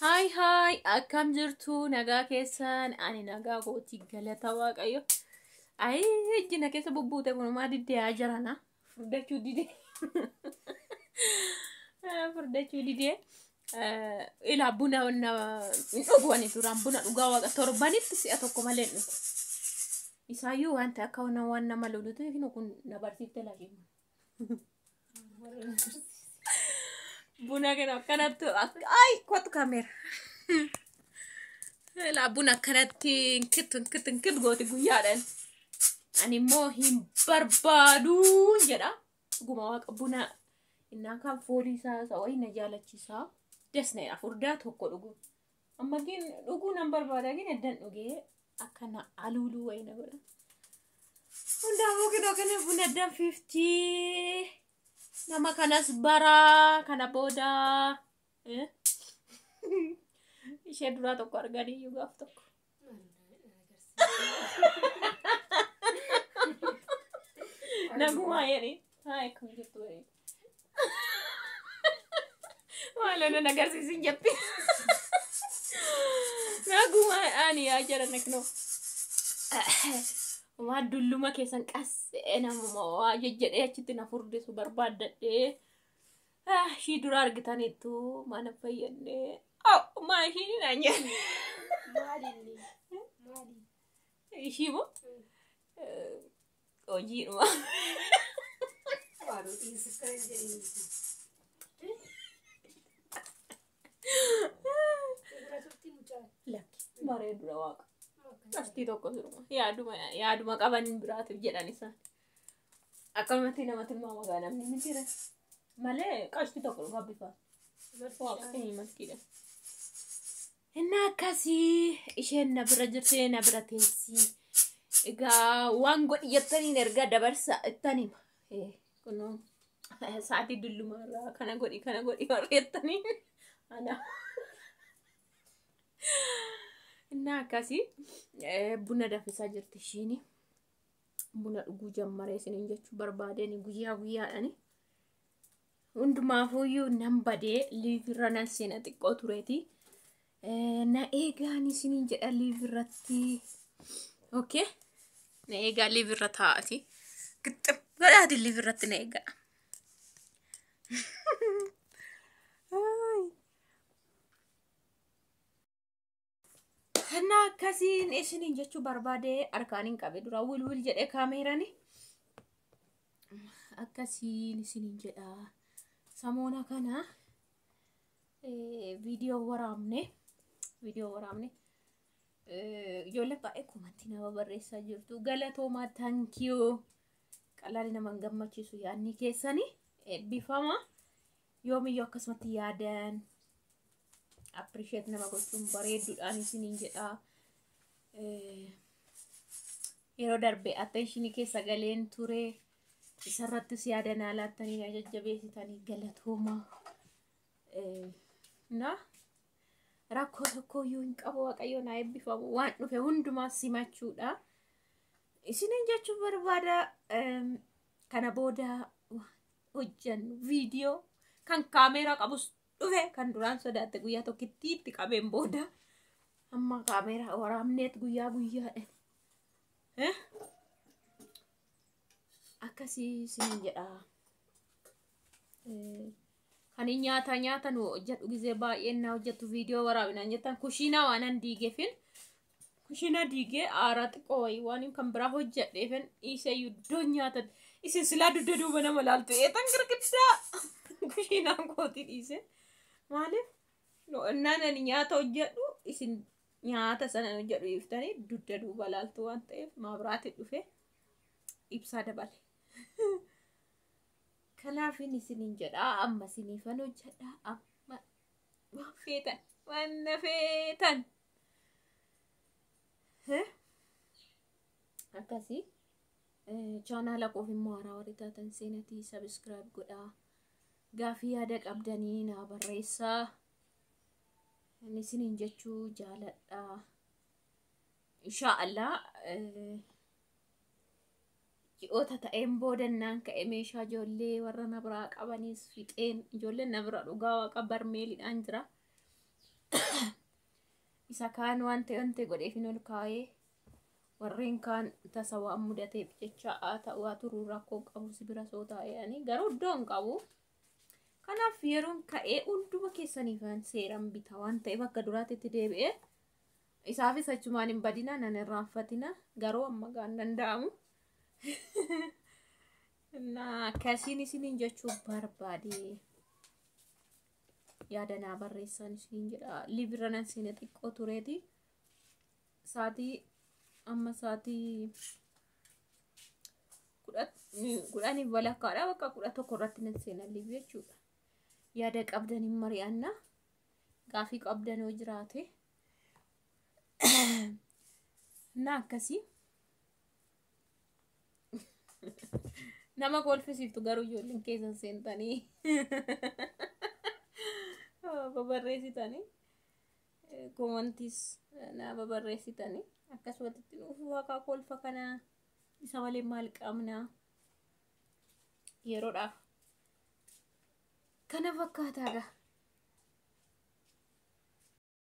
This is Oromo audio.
Haay haay, akkam jirtu? Nagaa keessan? Ani nagaa kooti, galata Waaqayyo. Ayi, ijji na keessa bubbuute kunumaa diddee jirana. Furdachuu didee. Furdachuu didee. Ilaa, buna hin dhugu ani duraan buna, dhugaa Waaqa, torbanitti si'a tokko malee hin dhugu. Isaayyuu wanta akka waan nama lolutu kun na barsiifte lafiin. Buna kana akkanatti, ay, kottu kaameera. Ilaa, buna akkanatti nkit nkit nkit gooti guyyaadhaan. Ani immoo hin barbaadu jedha. Dhuguma Waaqa, buna innaan kan foolii isaa isa wayii na jaalachiisa. Desneedha furdaa tokko dhugu. Amma gin dhuguu nan barbaada, gin eddan dhugee akkana aluuluu wayii na godha. Hundaafuu kinoo kana buna danfiftii. Nama kanas bara kana booda ishee duraa tokko arganii iyyuu gaaf tokko. Nagumaa jedhee, haa, akkam jirtu jedhee. Maaloo nan agarsiisin jetti. Nagumaa ani yaa jedhan kinoo. Waan dulluma keessan qassee namuma waa jejjedhee achitti na furdisu barbaaddadhee. Ishii dura argitaniittu mana fayyadnee. Oh, maa ishiin naan jedhe. Maalinni? Maali? Ishii moo? Hojiidhuma. Maaloo, dhiisi kan jedhini. Dubara turtii mucaa. Lakki, bareedudha Waaqa. Qastii tokko siruma. Yaaduma yaaduma qaban biraatiif jedhan isaan. Akkanumatti namatti tilmaama gaa namni mitiira. Malee qastii tokko dhugaa bifa. Waaqa malkiidha. Inni akkasii isheen na bira jirti, na bira teessi. Egaa waan godhi jettaniin ergaa dabarsa ittan hima. Kunoo sa'aatii dullumaarraa kana godhi kana godhi warri jettaniin ana. Inni akkasii buna danfisaa jirti ishiini. Buna dhuguu jammaree isiniin jechuu barbaadeen guyyaa guyyaadhaani. Hundumaafuyyuu nan badee liivirra nan seena xiqqoo tureeti. Na eegaan isiniin jedha liivirratti. Okay. Na eegaa, liivirra taa'ati. Gixxim godhaati liivirratti na eegaa. Kana akkasiin isiniin jechuu barbaade, harkaan hin qabe dura wilwil jedhee kaameerani. Akkasiin isiniin jedha. Samoona kana viidiyoo waraabne, viidiyoo waraabne. Ijoollee baay'ee komantii nama barreessaa jirtu. Galatoomaa, thank you. Qalaalii nama hin gammachiisu yaadni keessanii eebbifama. Yoomiyyuu akkasumatti yaadan appreciate nama gochuun bareedduudhaan isiniin jedha. Yeroo darbe attentionii keessa galeen ture. Isarrattis yaada naa laattanii na jajjabeessitanii galatooma. Na rakkoo tokkoyyuu hin qabu, Waaqayyo naa eebbifamu, waan dhufe hundumaa simachuudha. Isiniin jechuun barbaada, kana booda hojjannu viidiyoo kan kaameeraa qabus dhufe, kan duraan sodaatte guyyaa tokkitti itti qabeen booda amma kaameeraa waraabneet guyyaa guyyaadhaan. Akkasii isiniin jedha. Kan nyaata nyaata nu hojjedhu gizee baay'een na hojjettu viidiyoo waraabinaan jettan, kushiinaa waan an diigeefin, kushiinaa diigee aaraa xiqqoo wayii waan kan biraa hojjedheefin dhiisee iddoo nyaata isin silaa dugda duuba nama laaltu eetan girgiddaa kushiinaan kootii dhiise. Maaliif innaan ani nyaata hojjedhu isin nyaata sana hojjedhu dhiiftanii dugda duuba laaltu waan ta'eef maabiraati dhufe ibsaa dabale. Kanaafin isiniin jedha, amma isiniifan hojjedha, amma waan feetan waan na feetan. Akkasii chaanaala koof immoo haaraa warri taatan seenatii subscribe godhaa. Gaafii yaada qabdanii naa barreessaa. Inni isiniin jechuu jaaladha. Inshaallah ji'oota ta'een boodannaan ka'e meeshaa ijoollee warra na biraa qabanis fixeen, ijoolleen na bira dhugaa Waaqa barmeeliidhaan jira. Isa kaan waan ta'e waan ta'e godheefin ol kaa'ee, warreen kaan tasa waan mudateef jecha haa ta'u haa turuu, rakkoo qabu si bira soo taa'ee garuu iddoo hin qabu. Kanaaf yeroon ka'ee hunduma keessaniifan seeraan bita waan ta'eef akka duraatti itti deebi'ee isaafis achumaan hin badina, nan irraanfatina, garuu amma gaan danda'amu. Na akkasiin isiniin jechuu barbaade, yaada naa barreessan isiniin jedha. Live irra nan seene xiqqoo tureeti. Saatii amma saatii 10:30dha, bakka 11 irratti nan seena live jechuudha. Yaada qabdan hin mari'anna. Gaafii qabdan yoo jiraate. Na akkasii. Nama kolfisiiftu garuu ijoolleen keessan seentanii babarreessitanii, commentiis na babarreessitanii, akkasumatti itti nuuf waaqaa kolfa kana isa malee maal qabna yeroodhaaf. Kana fakkaataadha.